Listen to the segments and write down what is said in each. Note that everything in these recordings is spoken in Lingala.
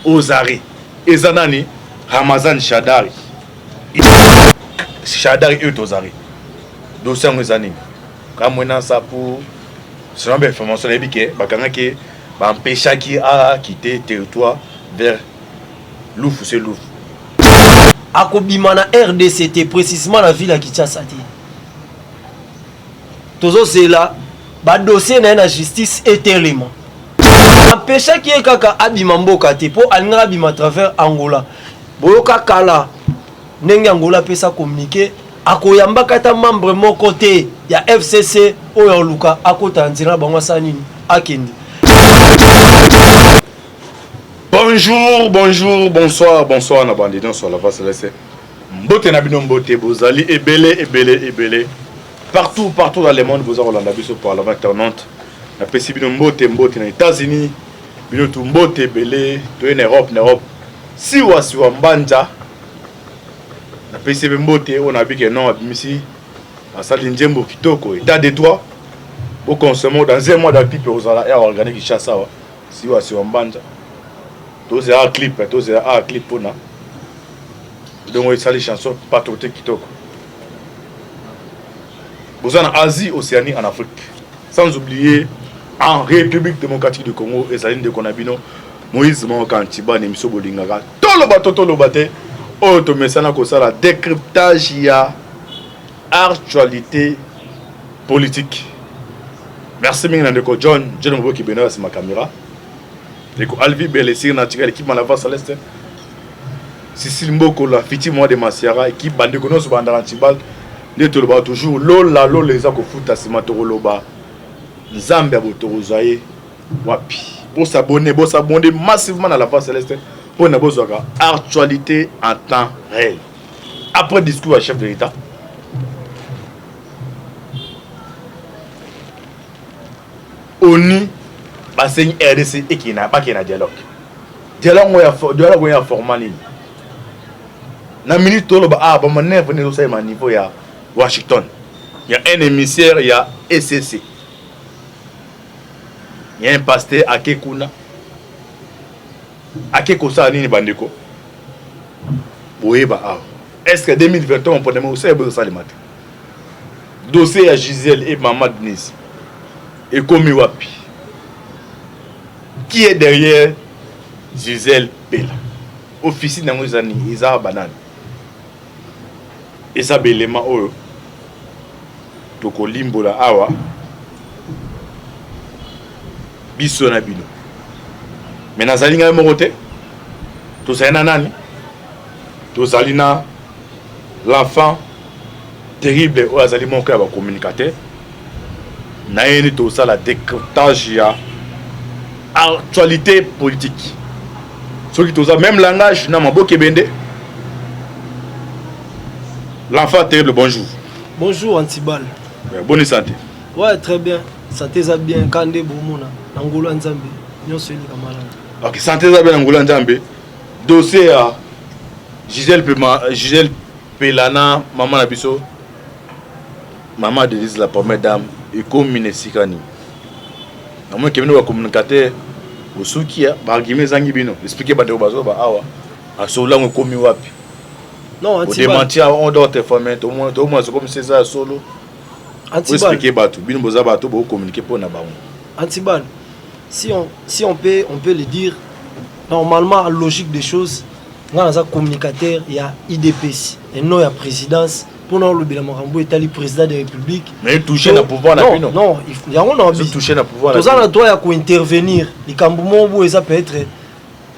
Aux arrêts. Eza nani? Ramazan Shadary. Shadary est aux arrêts. Dossier yango eza nini? Kamwena Nsapu, selon ba information nayebi ke bakangaki ba empêchaki a quitter territoire vers Lufu se Lufu. Akobima na rdc te precisement na ville ya Kinshasa te. Tozozela ba dossier na ye na justice etelema. Empêchaki ye kaka abima mboka te po alingaka abima à travers Angola. Boyoka kala ndenge Angola apesa communiqué akoyambaka ata membre moko te ya FCC oyo aluka akota na nzela na bango asala nini akende. Bonjour, bonjour, bonsoir, bonsoir na bande nyonso la voix céleste. Mbote na bino mbote bozali ebele ebele ebele partout partout dans le monde boza kolanda biso par la voix internaute. Napesi bino mbote mbote na États-Unis, bino tu mbote ebele toye na Europe na Europe. Siwa siwa mbanja napesi ye mbote oyo nayebi ke non abimisi asali nzembo kitoko état de droit bokonsome dans un mois dans clip ekozala ya organique Kinshasa awa. Siwa siwa mbanja. Tozela a clip, tozela a clip pona. Donc esali chanson pas trop te kitoko. Boza na Asie, Océanie, en Afrique. Sans oublier en République démocratique du Congo ezali ndeko na bino Moïse Moka Ntiba na émission bolingaka. Toloba to toloba te. Oyo tomesana kosala décryptage ya actualité politique. Merci mingi na ndeko John, John Moboki Benoît sima caméra. Ndeko Alvi Belesir na tika l'équipe Malava Celeste. Cécile Mboko la fiti moi de Masiara équipe bandeko nyonso bandaka Ntibal. Nde toloba toujours lola lola eza kofuta sima tokoloba Nzambe ya botokozwa ye wapi. Bosabonner, bosabonner massivement na la voix céleste mpo na bozwaka actualité en temps réel. Après discours ya chef de l'État, ONU basengi RDC ekende na bakende na dialogue. Dialogue ya dialogue ya format nini? Na minute toloba ah ba manœuvre nini ezosalema niveau ya Washington. Ya un émissaire ya ECC. Ya un pasteur ake kuna. Ake kosala nini bandeko? Boyeba awa. Est-ce que 2023 mpo na osala bozosalema te? Dossier ya Gisèle et Maman Denise ekomi wapi? Qui est derrière Gisèle Pela? Office nango eza nini? Eza banani? Eza belema oyo tokolimbola awa biso na bino. Mais nazali ngai moko te, tozali na nani? Tozali na l'enfant terrible oyo azali moko ya bacommunicateur na ye nde tosala décryptage ya actualité politique. Soki toza même langage na maboke ebende. L'enfant terrible, bonjour. Bonjour Antibal. Ouais, bonne santé. Ouais, très bien. Santé eza bien kande bomona na ngolu ya Nzambe nyonso eleka malamu. Ok, santé eza bien na ngolu ya Nzambe. Dossier ya Gisèle Pema, Gisèle Pelana, maman na biso, maman Denise la première dame, ekomi na esika nini? Namoni ke bino ba communicateur bosuki ya ba argument ezangi bino. Expliquer bandeko bazoba awa, asolo yango ekomi wapi? Non, Odementi on d'autres fois mais tout le monde c'est comme si ça solo. Expliquer bato bino boza bato bo communiquer pona bango. Antibal, si on peut le dire, normalement, logique des choses, nga naza communicateur ya UDPS et non ya présidence mpona olobela makambo etali président de république. Mais touché na pouvoir na bino. Non, yango na touché na pouvoir. Toza na droit ya kointervenir likambo moko boye eza peut-être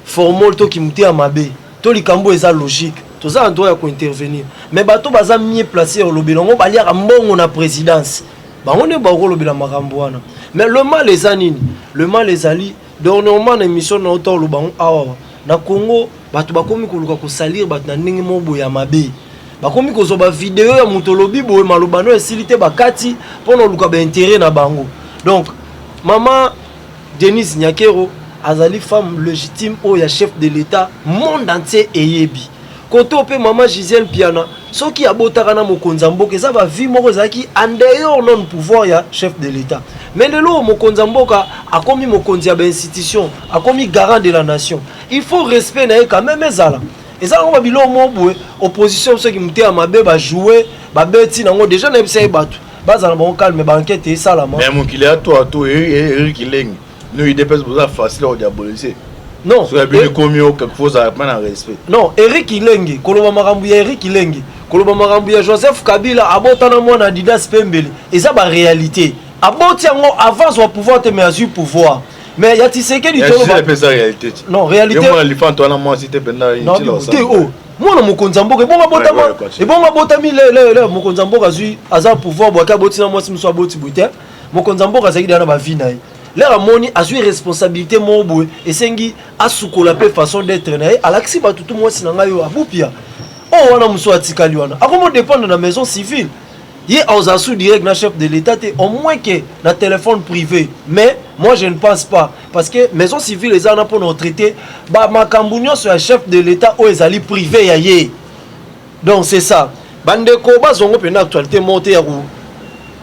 formol to kimutu ya mabe to likambo eza logique, toza na droit ya kointervenir. Mais bato baza mieux placé ya kolobela yango, baliaka mbongo na présidence, bango nde bakolobela makambo wana. Mais le mal eza nini? Le mal ezali dernièrement na émission na ota oloba yango awa na Congo, bato bakomi koluka kosalir bato na ndenge moko boye ya mabe. Bakomi kozwa bavideo ya moto olobi boye, maloba no esili te, bakati mpona oluka baintérêt na bango. Donc mama Denise Nyakero azali femme légitime oyo ya chef de l'État, monde entier eyebi. Kote oyo mpe mama Gisèle Mpiana, soki abotaka na mokonzi ya mboka, eza ba vie moko ezalaki en dehors non pouvoir ya chef de l'État. Mais lelo mokonzi ya mboka akomi mokonzi ya ba institution, akomi garant de la nation, il faut respect na ye quand même ezala. Eza nango babiloko moko boye, opposition soki motema mabe bajoue babeti nango déjà. Nayebisa ye bato bazala bango calme, baenquête esalama. Mais mokili ya to ato Eric Leng no UDPS boza facile kodiaboliser. Non. Soki abini komi o quelque chose azala na respect. Non, Eric Ilenge, koloba makambo ya Eric Ilenge, koloba makambo ya Joseph Kabila abotana mwana Adidas Pembele, eza baréalité. Aboti yango avant zwa pouvoir te, mais azwi pouvoir. Mais ya Tshisekedi, toloba eza réalité. Non, réalité. Yo mwana lifanto wana mwasi te mpenza. Te, o mwana mokonzi ya mboka ebongo abotama, ebongo abotami le mokonzi ya mboka azwi aza pouvoir bwaki, aboti na mwasi mosusu, aboti boye te. Mokonzi ya mboka azalaki deya na bavie na ye. Lere amoni azwi responsabilité moko boye, esengi asukola mpe façon d'être na ye. Alakisi bato tu mwasi na ngai oyo abupia oyo wana, mosusu atikali wana, akomo dépendre na maison civile. Ye azala sous direct na chef de l'État te, au moins que na téléphone privé. Mais moi, je ne pense pas, parce que maison civile eza wana mpona otraite bamakambo nyonso ya chef de l'État oyo ezali privé ya ye. Donc c'est ça, bandeko bazongo mpena actualité moko te ya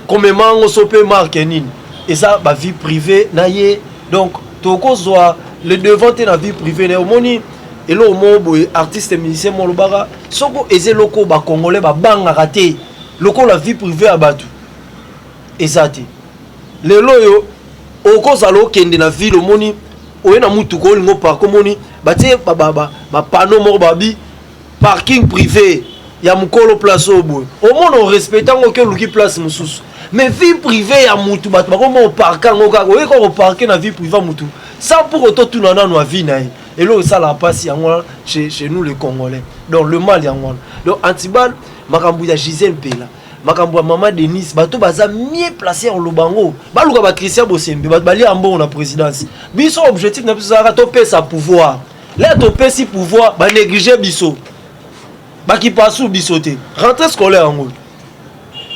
komema yango so mpe marke nini, eza bavie privée na ye. Donc tokozwa le devant te na vie privée na ye. Omoni eloko moko boye, artiste musicien mo olobaka, soko eza eloko bacongolais babangaka te lokola vie privée ya bato eza te. Lelo oyo okozala okende na ville, omoni oye na mutuka, olingo park, omoni batie bapano moko babi parking privé ya mokolo place oyo boye, omona orespecte yango, oke oluki place mosusu. Mais vie privée ya mutu, bato bakoma oparke yango kaka, oye kaka oparke na vie privée ya mutu sans pour autant tuna nano avis na ye. Eloko esalaka mpasi yango wana chez nous les Congolais. Donc le mal yango wana. Donc antibal, makambo ya Gisele Mpela, makambo ya mama Denise, bato baza mieux placé ya koloba yango, baluka bachristien Bosembe, bato balia mbongo na présidence. Biso objectif na biso ezalaka topesa pouvoir. Lere topesi pouvoir, banéglige biso, bakipasu biso te. Rentrée scolaire yango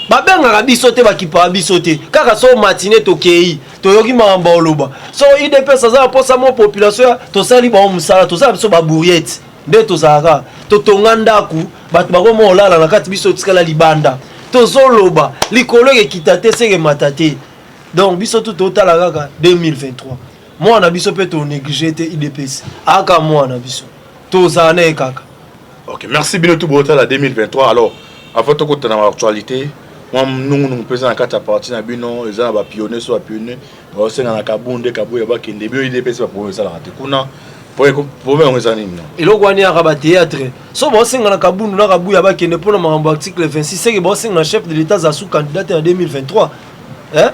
babengaka biso te, bakipaka biso te. Kaka so matine tokei, toyoki makambo ya oloba so UDPS aza na mposa mo population ya tosali bango mosala. Tozala biso babourriette nde tozalaka, totonga ndako, bato bakoma olala na kati, biso totikala libanda, tozoloba likolo ekekita te, seke emata te. Donc biso tu totala kaka 2023. Mwana biso mpe tonéglige te, UDPS aka mwana biso, tozala na ye kaka. Ok, merci bino tu botala 2023. Alors, avant tokota na actualité, mwa nungunungu mpe eza na kati ya parti na bino, eza na bapionnier. So bapionnier baosenga na Kabunde Kabuya bakende. Bino UDPS, baproblème esalaka te kuna? Problème yango eza nini? Eloko wana yaka bathéâtre. So baosenga na Kabundu na Kabuya bakende mpona makambo article 26, seke baosenga na chef de l'État aza su candidat te na 2023, eh?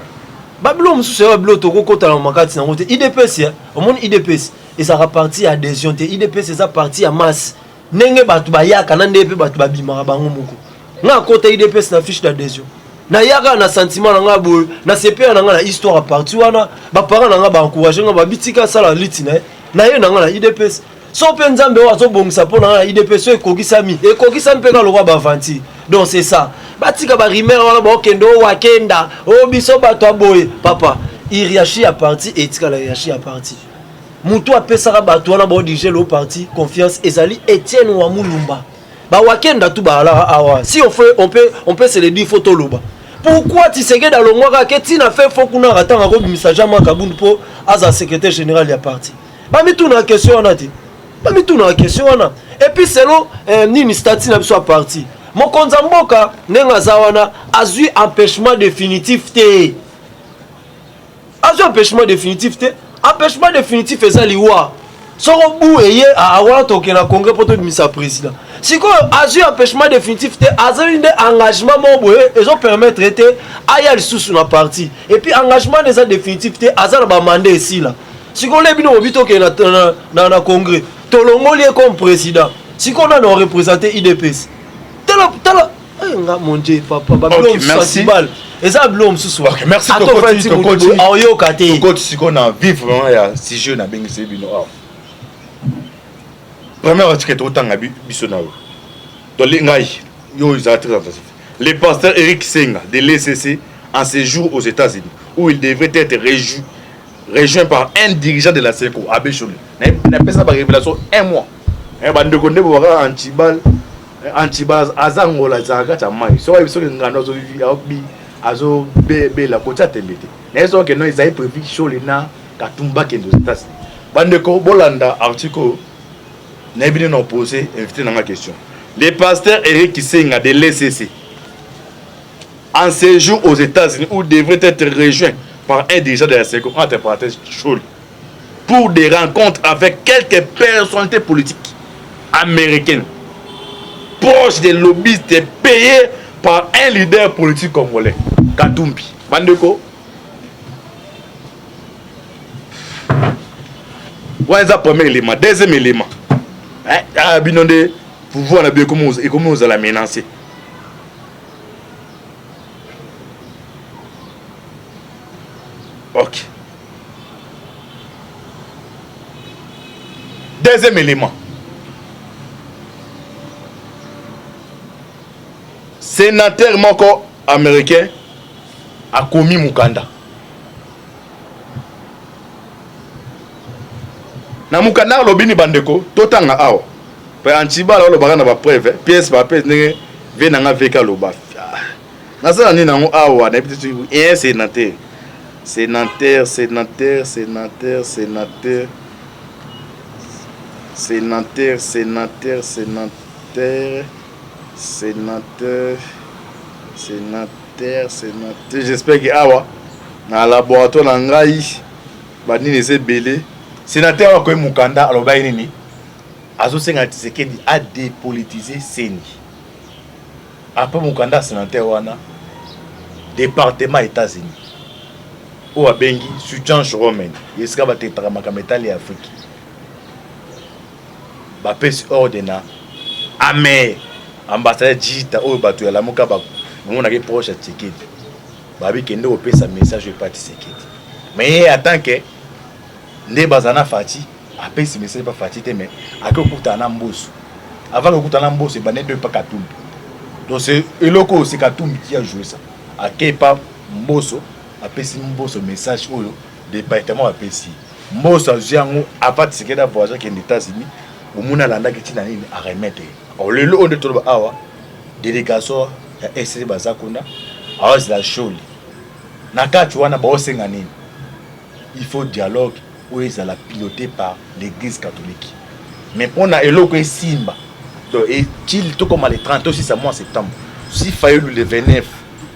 Babilo mosusu ya babilo tokokota na makati nango te. UDPS, omoni, UDPS ezalaka parti ya adhésion te. UDPS eza parti ya masse, ndenge bato bayaka na ndenge mpe bato babimaka bango moko. Nga akota UDPS na fiche d'adhésion, nayaka na sentiment na nga boye, nasepela na nga na histoire ya parti wana. Baparent na nga baencourage nga, babitika asala liti na ye na ye na nga na UDPS. So mpe Nzambe oyo azobongisa mpo na nga na UDPS oyo ekokisami, ekokisami mpe ka lokwa baaventure. Donc c'est ça, batika barumeur wana, baokende oyo wakenda oyo biso bato ya boye. Papa, hiérarchie ya parti etikala hiérarchie ya parti. Motu apesaka bato wana baodirige lo parti confiance ezali Etienne wa Mulumba. Bawakenda tu baalaka awa, si on fait, on peut se le dire, faut toloba pourquoi Tshisekedi alongwaka ke ntina fe fo kuna akatanga akobimisa Jean-Marc Kabund mpo aza secrétaire général ya parti. Bamitunaka question wana te, bamitunaka question wana. Et puis selon nini, statut na biso ya parti, mokonzi ya mboka ndenge aza wana azwi empêchement définitif te, azwi empêchement définitif te. Empêchement définitif eza liwa. Soko bu eye wana, tokende na congrès mpo tobimisa président. Sikoyo azwi empêchement définitif te, azali nde engagement moko boye ezopermettre te aya lisusu na parti. Et puis engagement nde eza définitif te, aza na bamandat esila. Sikoyo nde bino bobi tokende na congrès, tolongoli ye comme président. Sikoyo nani oreprésente UDPS? Tala, tala nga, mon Dieu, papa, babilo mosusu antibal eza bilo mosusu. Merci. Aoyoka te. Tokoti sikoyo na vif vraiment ya sujet nabengisi bino awa. Première article totanga biso na yo to ngai yo ezala très attentif. Le pasteur Eric Senga de l'ECC, en séjour aux États-Unis où il devrait être rejoint par un dirigeant de la CENCO, Abbé Cholé, napesa ba révélation un mois. Bandeko nde bobaka antibal. Antiba aza ngola azalaka kati ya mai soki ayebi soki ngando azobi azobela kotia tembe te naye soki keno ezali prévu Shole na Katumba bakende aux États-Unis. Bandeko, bolanda article oyo. Nayebi nde na opose invité na nga question. Le pasteur Eric Kisenga de l'ECC en séjour aux États-Unis où devrait être rejoint par un dirigeant de la SECO, entre parenthèses Shole, pour des rencontres avec quelques personnalités politiques américaines proches des lobbyistes payés par un leader politique congolais, Katumbi. Bandeko, wana eza premier élément. Deuxième élément, ah, bino nde pouvoir na bino ekomi ozala menacé. Ok, deuxième élément, sénateur moko américain akomi mokanda. Na mokanda alobi ni bandeko, totanga awa mpe Antibala olobaka na bapreuve, pièce par pièce, ndenge ve nanga veka aloba. Nasala nini yango awa? Nayebi te soki un sénateur, sénateur, sénateur, sénateur, sénateur, sénateur, sénateur, sénateur, sénateur, sénateur, sénateur. J'espère que awa na laboratoire na ngai banini eza ebele. Sénateur oyo akoyi mokanda, alobaki nini? Azosenga Tshisekedi adépolitiser CENI. Après mokanda ya sénateur wana, département États-Unis oyo abengi Suchange Roman, esika batetaka makambo etali ya Afrique, bapesi ordre na amer ambassadeur Jita oyo bato ya Lamuka bamonaki proche ya Tshisekedi, babi kende kopesa message oyo epa Tshisekedi. Mais ye, en tant que nde baza na Fatshi, apesi message epa Fatshi te, mais ake kokutana na Mboso. Avant kokutana na Mboso, ebande nde epa Katumbi. Donc c'est eloko oyo, c'est Katumbi qui a joué ça. Ake epa Mboso, apesi Mboso message oyo département apesi. Mboso azwi yango avant Tshisekedi avoyage akende États-Unis. Bomoni, alandaki ntina nini aremettre ye. Lelo oyo nde toloba awa, délégation ya ECC baza kuna, awazela Shole na kati wana. Baosenga nini? Il faut dialogue oyo ezala piloté par l'Église catholique. Mais mpona eloko esimba, donc etili tokoma le 30, tosisa mois septembre, si Fayulu le 29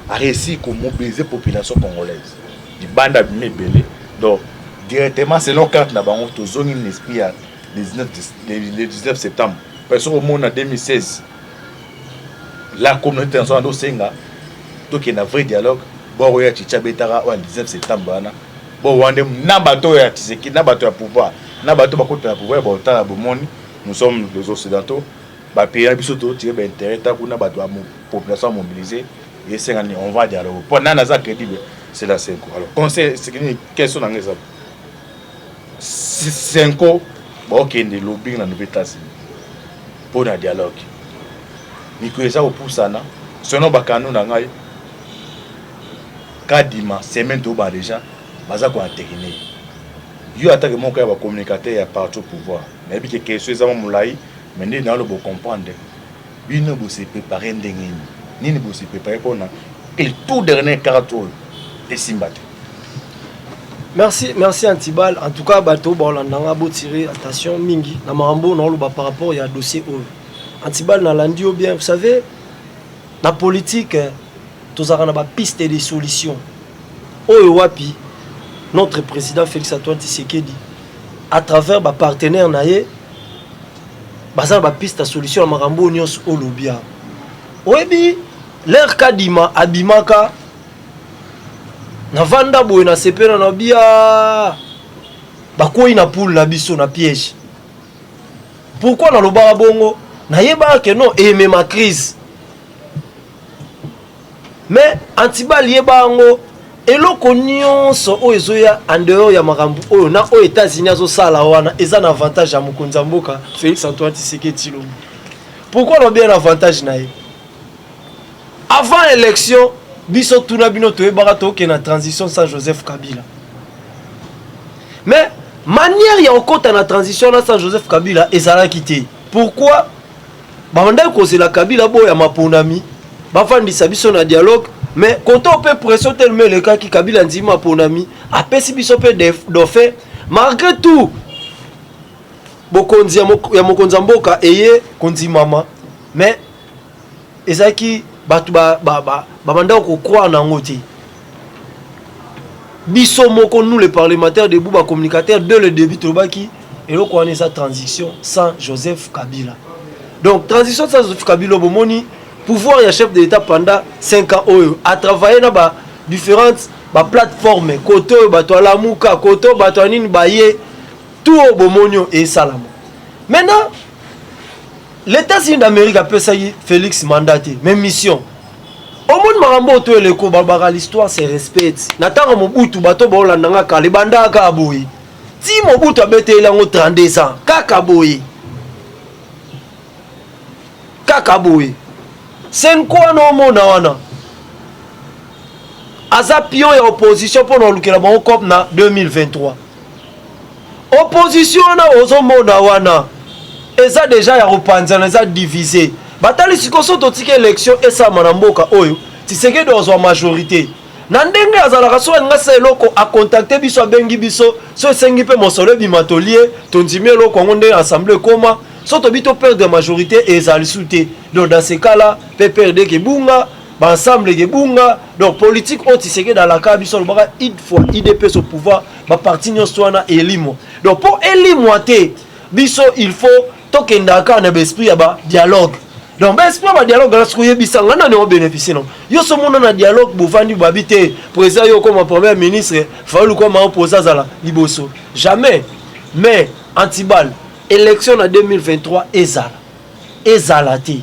a réussi komobiliser population congolaise libanda, abimi ebele, donc directement selon carte na bango, tozongi na esprit ya 19, le 19 septembre. Parce que omona 2016, la communauté internationale ndosenga tokende na vrai dialogue. Bor oyo ya Chichi abetaka oyo ya 19 septembre wana, bo wana nde na bato oyo ya Tshisekedi, na bato ya pouvoir, na bato bakota na pouvoir, baotala. Bomoni, nous sommes les Occidentaux, bapays na biso totire baintérêt ta kuna, bato ya population mobilisé esengani, on va dialogue mpo nani aza crédible? C'est la CENCO. Alors conseil, c'est question na ngai eza CENCO baokende lobbying na nouvelle États-Unis mpo na dialogue. Mikolo eza kopusana, selon bakano na ngai, Kadima, semaine toyobana déjà baza koentériner yo atake moko ya bacommunicateur ya parti au pouvoir. Nayebi ke question eza mwa molai, mais nde naoloba, comprendre bino bose préparé ndenge nini, nini bose préparé mpona tout dernier carte oyo esimba te? Merci, merci Antibal. En tout cas, bato baolandanga, botire attention mingi na makambo naoloba par rapport ya dossier oyo. Antibal, nalandi yo bien. Vous savez, na politique tozalaka na bapiste de solution oyo wapi notre président Félix Antoine Tshisekedi, à travers bapartenaire na ye, baza na bapiste ya solution ya makambo oyo nyonso olobi awa. Oyebi, l'heure Kadima abimaka, navanda boye, nasepela na bia bakwei na poule na biso na piège. Pourquoi nalobaka bongo? Nayebaka ke non, emema crise. Mais Antibal, yeba yango, eloko nyonso oyo ezoya en dehors ya makambo oyo na oyo États-Unis azosala wana, eza na avantage ya mokonzi ya mboka Félix Antoine Tshisekedi Tshilombo. Pourquoi lobi na avantage na ye? Avant élection, biso tuna bino, toyebaka tokende na transition sans Joseph Kabila. Mais manière ya kokɔta na transition na sans Joseph Kabila ezalaki te. Pourquoi? Babandaki kozela Kabila boya maponami, bafandisa biso na dialogue, mais koto mpe pression tellement elekaki, Kabila ndimi maponami, apesi biso mpe dauphin. Malgré tout, bokonzi ya mokonzi ya mboka eye kondimama, mais ezalaki bato babandaki kocroire na yango te. Biso moko, nous les parlementaires debout, bacommunicateurs, dès le début tolobaki eloko wana eza transition sans Joseph Kabila. Donc transition sans Joseph Kabila, bomoni pouvoir ya chef de l'État pendant 5 ans oyo atravaille na ba différentes baplateforme, kote oyo bato alamuka, kote oyo bato ya nini baye, tout oyo bomoni oyo esalama. Maintenant, l'États-Unis d'Amérique apesaki Félix mandat te, mais mission. Omoni makambo oyo to eleko, balobaka l'histoire se respecte. Na ntango Mobutu, bato baolandanga kala, ebandaka kaka boye ti Mobutu abeteli yango 32 ans, kaka boye, kaka boye. Cenco wana omona wana aza pion ya opposition mpo na olukela bango cop na 2023. Opposition wana ozomona wana eza déjà ya kopanzana, eza divise. Batali sikoyo, so totika élection esalama na mboka oyo, Tshisekedi azwa majorité na ndenge azalaka. So alinga sala eloko, acontacte biso, abengi biso. So esengi mpe mosolo ebima, tolie, tondimi eloko yango. Ndenge assemblée ekóma, so tobi toperdre majorité, ezala lisu te. Donc dans ce cas là, PPRD kebunga, baensemble kebunga. Donc politique oyo Tshisekedi alaka biso, alobaka une fois UDPS au pouvoir, baparti nyonso wana elimwa. Donc mpo elimwa te, biso il faut tokendaka kaka na baesprit ya badialogue. Donc baesprit ya badialogue wana, soki oyebisa nga nani obénéficie nango? Yo so mona na dialogue, bovandi, babi te président yo okoma premier ministre, Fayulu koma opposé, azala liboso, jamais. Mais antibal, élection na 2023 ezala, ezala te,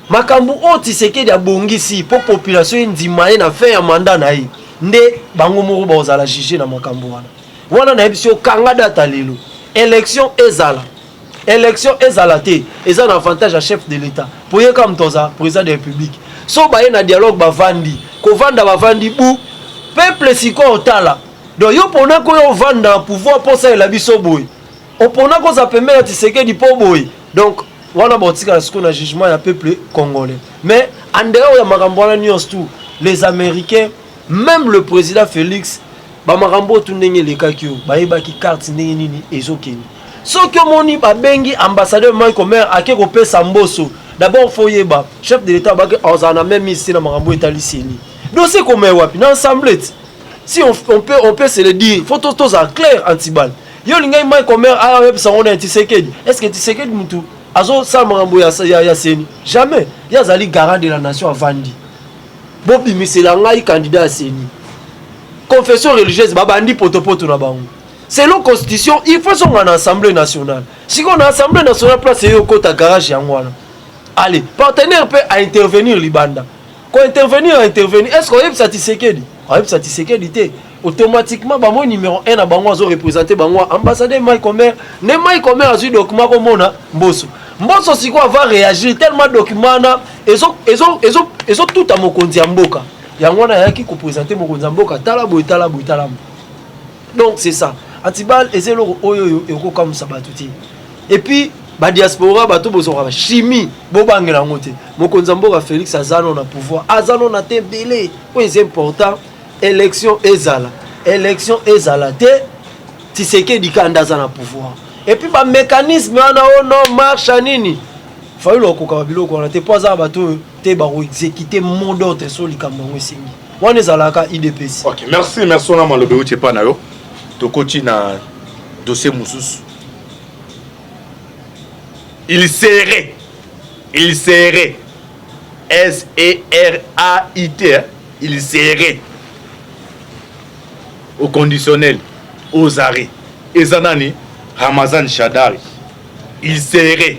makambo oyo Tshisekedi abongisi mpo population endima ye na fin ya mandat na ye, nde bango moko bakozala juge na makambo wana. Wana nayebisi yo, kanga data lelo. Élection ezala, élection ezala te, eza na avantage ya chef de l'État po ye kaka moto aza président de République. So baye na dialogue, bavandi, kovanda bavandi bu peuple sikoyo otala. Donc yo mponaka oyo ovanda na pouvoir mpo osalela biso boye, oponaka oza pembeni ya Tshisekedi mpo boye. Donc wana baotikala sikoyo na jugement ya peuple congolais. Mais en dehors ya makambo wana nyonso, tout les Américains, même le président Félix, bamakambo oyo tu ndenge elekaki oyo, bayebaki carte ndenge nini ezokende. Soki omoni babengi ambassadeur Mike Omer ake kopesa mboso, d'abord faut yeba chef de l'État baki azala na même mise na makambo etali CENI. Dossier koma wapi? Na assemblée. Si on peut se le dire, faut tozala clair. Antibal, yo olingai Mike Omer ayebisa ngo na Tshisekedi? Est ce que Tshisekedi mutu azosala makambo ya CENI? Jamais. Ye azali garant de la nation, avandi, bobimisela ngai candidat ya CENI. Confession religieuse babandi potopoto na bango. Selon constitution, il faut songa na Assemblée nationale. Sikoyo na Assemblée nationale, place eyo okota garage yango wana. Allez, partenaire mpe aintervenir libanda, kointervenir, aintervenir. Est ce que oyebisa Tshisekedi? Oyebisa Tshisekedi te. Automatiquement bamoi numéro 1 na bango azoreprésente bango, ambassadeur Mike Omer. Nde Mike Omer azwi document komona Mboso. Mboso sikoyo ava réagir tellement document wana ezotuta mokonzi ya mboka. Yango wana ayaki koprésente mokonzi ya mboka: tala boye, tala boye, tala boye. Donc c'est ça, antibal eza eloko oyo oyo ekokamwisa bato te. Et puis badiaspora, bato bozwaka bachimie, bobangela yango te. Mokonzi ya mboka Félix aza no na pouvoir, aza no na te ebele. Oyo eza important, élection ezala, élection ezala te, Tshisekedi kanda aza na pouvoir. Et puis bamécanisme wana oyo no marche ya nini, Fayulu akokaka biloko wana te, mpo aza na bato oyo te bakoexécute mot d'ordre. So likambo yango esengi wana, ezalaka UDPS. Ok, merci, merci. Wana maloba euti epa na yo. Tokoti na dossier mosusu. Il serait serait, hein? Il serait au conditionnel, aux arrêts. Eza nani? Ramazan Shadari. Il serait,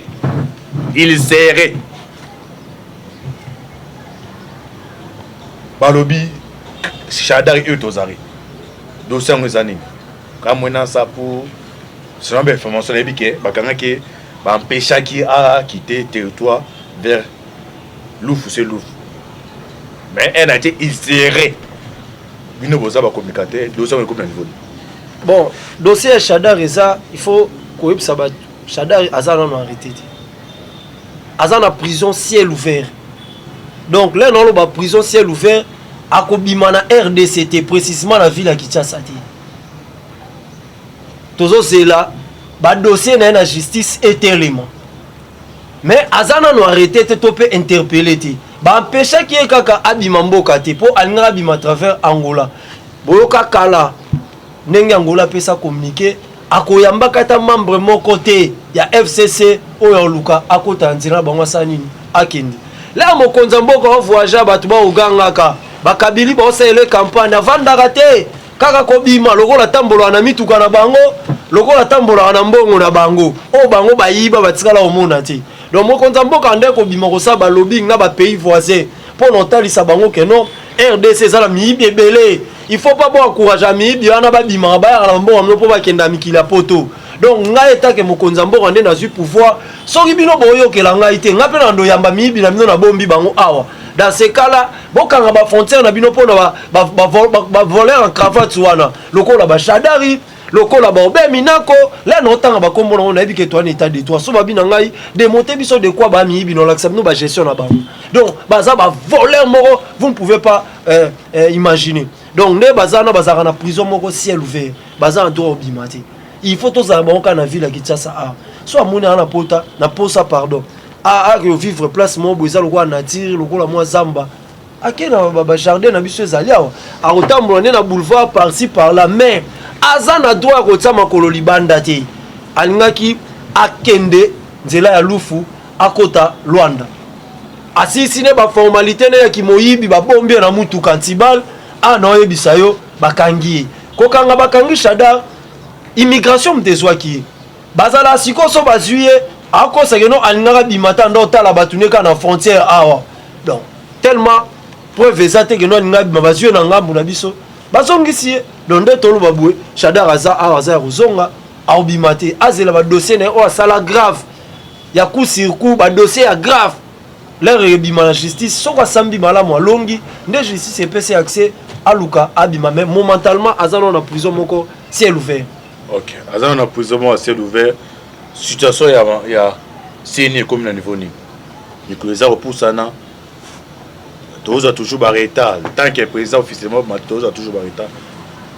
balobi Shadari oyo tozali. Dossier yango eza nini? Kamwena Nsapu, selon bainformation nayebi ke bakangaki, baempêchaki akite territoire vers Lufu, se Lufu. Mais un atie il serait. Bino boza bacommunicateur, dossier yango ekomi na niveau? Bon, dossier ya Shadar eza, il faut koyebisa bato, Shadar aza nano arrêté te. Aza na prison ciel ouvert. Donc là naoloba prison ciel ouvert, akobima na RDC te, précisément na ville ya Kinshasa te. Tozozela badossier na ye na justice etelema, mais aza nano arrêté te to mpe interpellé te. Baempêchaki ye kaka abima mboka te mpo alingaka abima à travers Angola. Boyoka kala ndenge Angola apesa communiqué, akoyambaka ata membre moko te ya FCC oyo aluka akota na nzela na bango. Asala nini? Akende lea mokonzi ya mboka ovoyage, bato baogangaka, bakabili baosalela campagne, avandaka te, kaka kobima lokola tambolaka na mituka na bango, lokola tambolaka na mbongo na bango oyo bango bayiba, batikala komona te. Donc mokonzi ya mboka nde kobima kosala balobbying na bapays voisin mpo na otalisa bango ke non, RDC eza na miyibi ebele, il faut pas boencourage miyibi wana babimaka, bayaka na mbongo bino mpo bakenda mikili ya poto. Donc ngai etake mokonzi ya mboka nde nazwi pouvoir, soki bino boyokela ngai te, ngai mpe na ndoyamba miyibi na bino, nabombi bango awa. Dans ce cas là, bokanga bafrontière na bino mpona bavoleur en cravate wana, lokola bashadari, lokola baobemi nako la na otanga bakombo nango. Nayebi ke towana état de droit. So babi na ngai démonte biso de quoi bamiyibi, na olakisa bino bagestion na bango. Donc baza bavoleur moko, vous ne pouvez pas imaginer. Donc nde baza na bazalaka na prison moko ciel ouvert, baza na droit obima te. Il faut tozala bango kaka na ville ya Kinshasa awa. So amoni aa na pota na posa, pardon, akovivre place moko boye eza lokola nature, lokola mwa zamba, ake na bajardin na biso ezali awa, akotambola nde na boulevard par-ci par-là, mais aza na droit ya kotia makolo libanda te. Alingaki akende nzela ya Lufu, akota Lwanda, asilisi ne baformalité ne ya kimoyibi, babombi ye na mutuka ntibal a na oyebisa yo, bakangi ye. Kokanga, bakangi Shadar, immigration moto ezwaki ye. Bazala sikoyo, so bazwi ye, akosake no alingaka bima ta nde otala bato ne kaka na frontière awa. Donc tellement preuve eza te keno alinga bima, bazwi ye na ngambu na biso, bazongisi ye. Donc nde toloba boye, Shadar aza awa, aza ya kozonga, aobima te. Azela badossier na ye oyo asala grave ya coup sur coup, badossier ya grave, l'heure ebima na justice, soki asambi malamu, alongi, nde justice epesi accès aluka abima. Mais momentalement aza nano na prison moko ciel ouvert. Ok, aza na prison moko ya ciel ouvert. Situation ya CENI ekomi na niveau nini? Mikolo eza kopusana, tozwa toujours baretard. Tant que président officiellement, tozwa toujours baretard.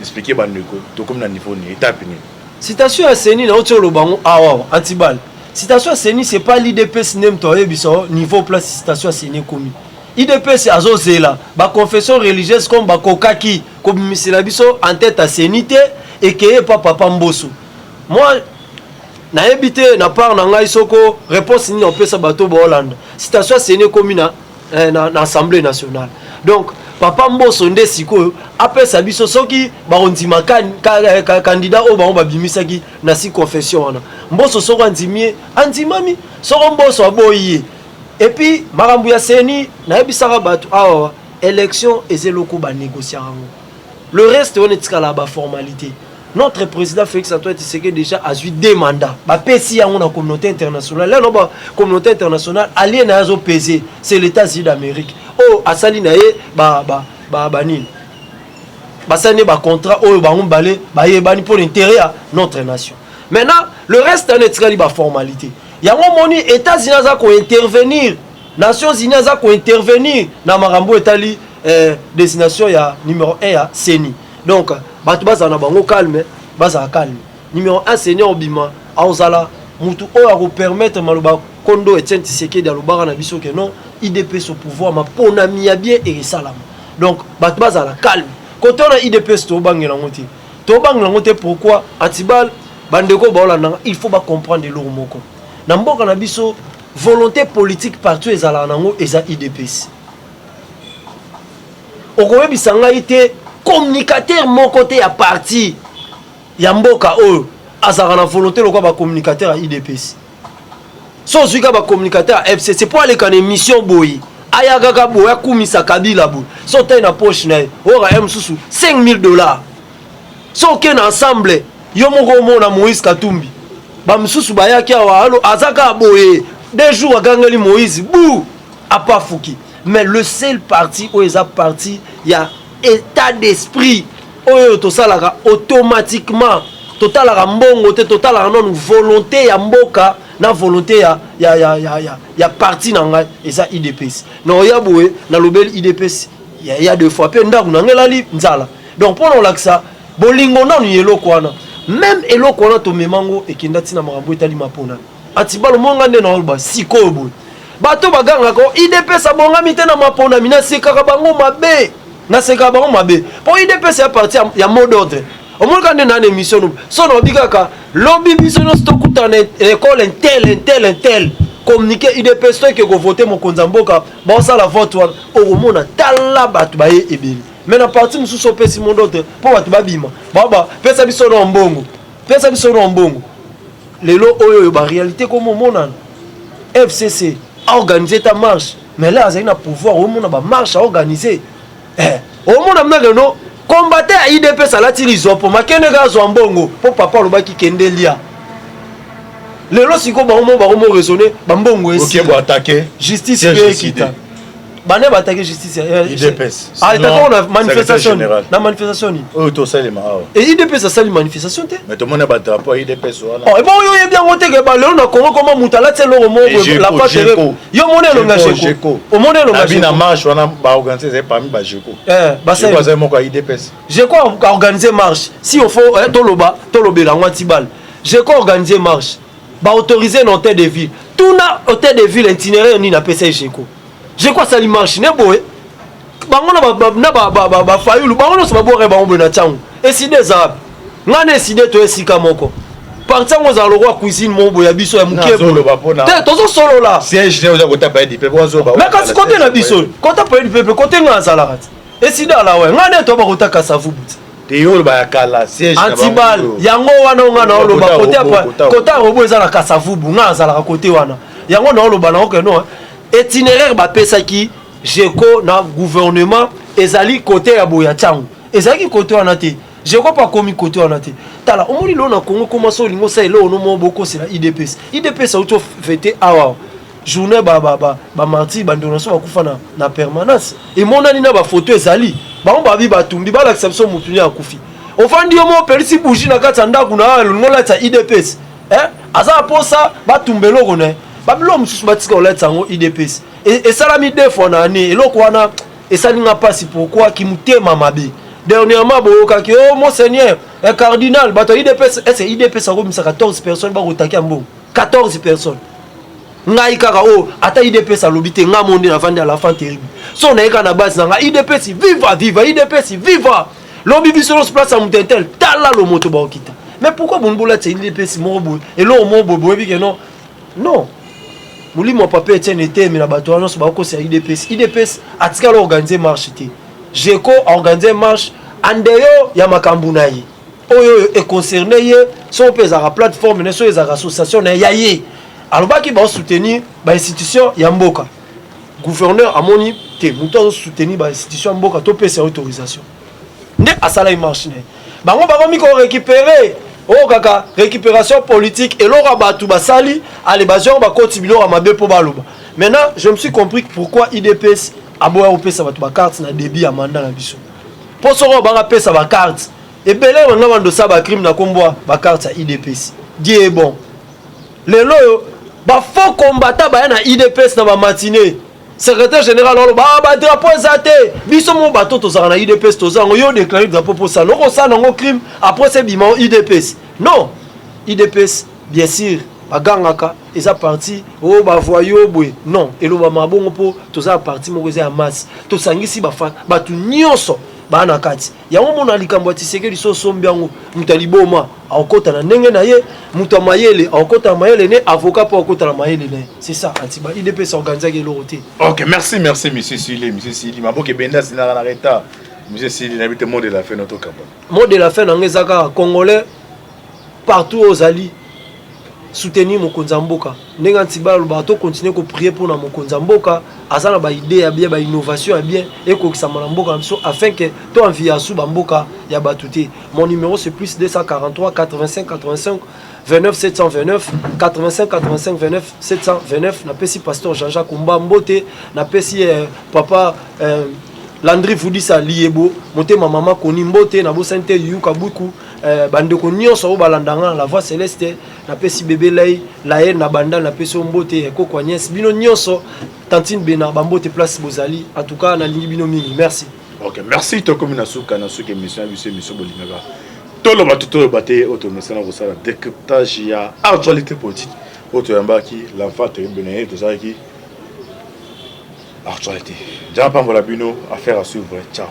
Expliquer bandeko, tokomi na niveau nini, étape nini? Citation ya CENI, nauti oloba yango awa, antibal. Citation ya CENI, c'est pas l'UDPS nde moto ayebisa niveau place citation ya CENI ekomi. UDPS azozela baconfession religieuse, comme bakokaki kobimisela biso en tête ya CENI te, ekeye pa papa Mboso. Moi nayebi te na part na ngai soko réponse nini opesa bato baolanda. Citation ya CENI ekomi na Assemblée nationale. Donc papa Mboso nde sikoyo apesa biso soki bakondima candidat oyo bango babimisaki na si confession wana. Mboso soko andimi ye, andimami. Soko Mboso aboyi ye, et puis makambo ya CENI, nayebisaka bato awa, élection eza eloko banégociaka yango, le reste wana etikala baformalité. Notre président Félix Antoine Tshisekedi déjà azwi deux mandats, bapesi yango na communauté internationale. Lelo ba communauté internationale allié na ye azopese, c'est l'États-Unis d'Amérique, oyo asali na ye banini, basali ne bacontrat oyo bango mibale bayebani mpo na intérêt ya notre nation. Maintenant le reste wana etikali baformalité. Yango moni États-Unis aza kointervenir, Nations Unies aza kointervenir na makambo etali destination ya numéro 1 ya CENI. Donc bato bazala na bango calme, bazala calme. Numéro 1 CENI obima, aozala mutu oyo akopermettre maloba kondo Etienne Tshisekedi alobaka na biso ke non, UDPS au pouvoir, maponami ya bien ekesalama. Donc bato bazala calme kote wana. UDPS tobangela yango te, tobangela yango te. Pourquoi? Antibal, bandeko baolandanga, il faut bacomprendre eloko moko na mboka na biso: volonté politique partout ezalaka nango eza UDPS. Okoyebisa ngai te communicateur moko te ya parti ya mboka oyo azalaka na volonté lokola bacommunicateur ya UDPS. So ozwi kaka bacommunicateur ya FCC mpo aleka na émission boye, aya kaka boye, akumisa Kabila boye, so otai na poche na ye, oyoka ye mosusu 5000 $. So oke na ensemble, yo moko omona Moïse Katumbi, bamosusu bayaki awa, alo aza kaka boye, 2 jours agangeli Moïse bu apafuki. Mais le seul parti oyo eza parti ya état d'esprit oyo tosalaka automatiquement, totalaka mbongo te, totalaka nanu volonté ya mboka. na volonté ya parti na ngai eza UDPS. Na oya boye, nalobeli UDPS ya deux fois mpe ndako na ngai elali nzala. Donc mpo na kolakisa bolingo nanu ya eloko wana, même eloko wana tomemango ekenda ntina makambo etali mapona. Atibalo monga nde naoloba sikoyo boye, bato bagangaka UDPS abongami te na maponami, nasekaka bango mabe, nasekaka bango mabe, mpo UDPS ya parti ya mot d'ordre. Omonaka nde na émission no so naobi kaka lobi, biso nyonso tokutana ekole ntel ntel ntel, communiqué UDPS, toke kovote mokonzi ya mboka, baosala vote wana, okomona tala bato baye ebele. Mais na parti mosusu opesi mot d'ordre mpo bato babima, baba pesa biso na mbongo, pesa biso na mbongo. Lelo oyo oyo baréalité komomonana, FCC aorganize ta marche, mais là azali na pouvoir, omona bamarche aorganize, omona mnake no combattant ya UDPS alati lizopo, makende kaka azwa mbongo mpo papa alobaki kende lia. Lelo sikoyo bango mo bango raisonne bambongo. Esila, justice mpe ekita, bane baatake justice. UDPS. Atake na manifestation, na manifestation nini? Oyo tosalema awa. E UDPS asali manifestation te. Mais tomoni badrapeau ya UDPS wana. Oh, ebongo yo oyebi yango te ke balelo na Congo koma moto alati eloko moko la pate, yo moni elonga Jeko, omoni elonga. Na marche wana baorganize, ezali parmi bajeko. Azali moko ya UDPS. Jeko aorganize marche, si il faut toloba, tolobela yango. Antibal, Jeko organise marche, baautorise na hôtel de ville. Tuna hôtel de ville itinéraire nini apesa Jeko. Jeko asali marche ne boye, bango na bafayulu, bango nyonso babwaka bango boye na ntango eside eza wapi? Ngai na eside to esika moko, parti yango ozala lokwa cuisine moko boye ya biso ya moke te, tozosolola. Mais kasi kote na biso, kote palais du peuple, kote ngai azalaka te, eside ala we ngai nde toyaba kota Kasavubu te. Antibal yango wana ngai naoloba kote ya robo eza na Kasavubu, ngai azalaka kote wana. Yango naoloba na oke no itinéraire bapesaki Jeko na gouvernement ezali kote ya boya ntango ezalaki kote wana te. Jeko mpo akomi kote wana te. Tala, omoni lelo na Congo koma so olingi osala eloko no moko bokosela UDPS. UDPS auti ofete awa journée bamartyrs, bandeko na so bakufa na permanence, emonani na bafoto ezali bango babi batumbi, balakisa biso motu nini akufi. Ofandi yo mo opelisi bougie na kati ya ndako na olingi olatisa UDPS, aza na mposa batumba eloko na ye. Babiloko mosusu batika kolatisa yango UDPS. Esalami deux fois na année, eloko wana esali nga mpasi. Pourquoi kimutema mabe? Dernièrement boyokaki o monseigneur cardinal, bato ya UDPS. Ese UDPS akomisa 14 personnes bakotaki ya mbongo, 14 personnes. Ngai kaka oyo ata UDPS alobi te, ngai mo nde navandi à la fin terrible so nayeka na base na ngai, UDPS viva viva, UDPS viva. Lobi biso nyonso place ya moto intel, tala lo moto baokita. Mais pourquoi boni bolatisa UDPS moko boye, eloko moko boye boyebi ke non non, molimo ya papa Etienne etemi na bato wana nyonso bakokosela UDPS. UDPS atikala organise marche te. Jeko aorganize marche andeyo ya makambo na ye oyo oyo econcerne ye, so mpe ezalaka plateforme na ye, so ezalaka association na ye ya ye. Alobaki baosoutenir bainstitution ya mboka. Gouverneur amoni te moto azosoutenir bainstitution ya mboka, topesa autorisation, nde asalaki marche na ye. Bango bakomi korécupérer oyo kaka récupération politique, eloko ya bato basali ale bazwi yango, bakoti biloko ya mabe mpo baloba. Maintenant je me suis compris pourquoi UDPS aboya kopesa bato bacarte na début ya mandat na biso, mpo soko banga pesa bacarte ebele, banga bandosala bacrime na nkombo ya bacarte ya UDPS. Dieu est bon, lelo oyo bafaux combattant baya na UDPS na bamatine, secrétaire général oloba badrapeau eza te. Biso mo bato tozalaka na UDPS, toza yango. Yo déclare drapeau mposala, okosala yango crime, après se bima UDPS. Non, UDPS bien sûr bagangaka eza parti oyo bavoyo boye, non, elobama bongo mpo toza ya parti moko eza ya masse, tosangisi bato nyonso baa na kati yango. Mona likambo ya Tisekedi, so osombi yango, moto ya liboma akokɔta na ndenge na ye, moto ya mayele akokɔta na mayele ne, avocat mpo akokɔta na mayele na ye. C'est ça, antiba UDPS organisaki eloko te. Ok, merci, merci monsieur Sili. Monsieur Sili, maboke ebenda sinaka na retard. Monsieur Sili, nayebi te mot de la fin no tokamba. Mot de la fin nango eza kaka congolais partout oyo ozali, soutenir mokonzi ya mboka. Ndenge antiba alobaka, tocontinue koprier mpona mokonzi ya mboka, aza na baidée ya bien, bainnovation ya bien ekokisama na mboka na biso, afin ke toenvie asu bamboka ya bato te. Mon numéro, c'est plus 243 85 85 29 729, 85 85 29 729. Napesi pasteur Jean-Jacques Umba mbote, napesi papa Landry Vudisa Liyebo, motema mama Koni mbote, nabosani te Yuyu Kabuku, bandeko nyonso oyo balanda nga na La Voix Celeste, napesi bebe Lay, Lael na Bandal, napesi yo mbote, Koko Agnès, bino nyonso, Tantine Bena, bambote place bozali. En tout cas, nalingi bino mingi. Merci. Ok, merci. Tokomi na suka na suka émission ya biso, émission bolingaka toloba to toloba te, oyo tomesana kosala décryptage ya actualité politique, oyo toyambaki l'enfant terrible na ye, tozalaki actualité. Nzambe apambola bino. Affaire à suivre. Ciao.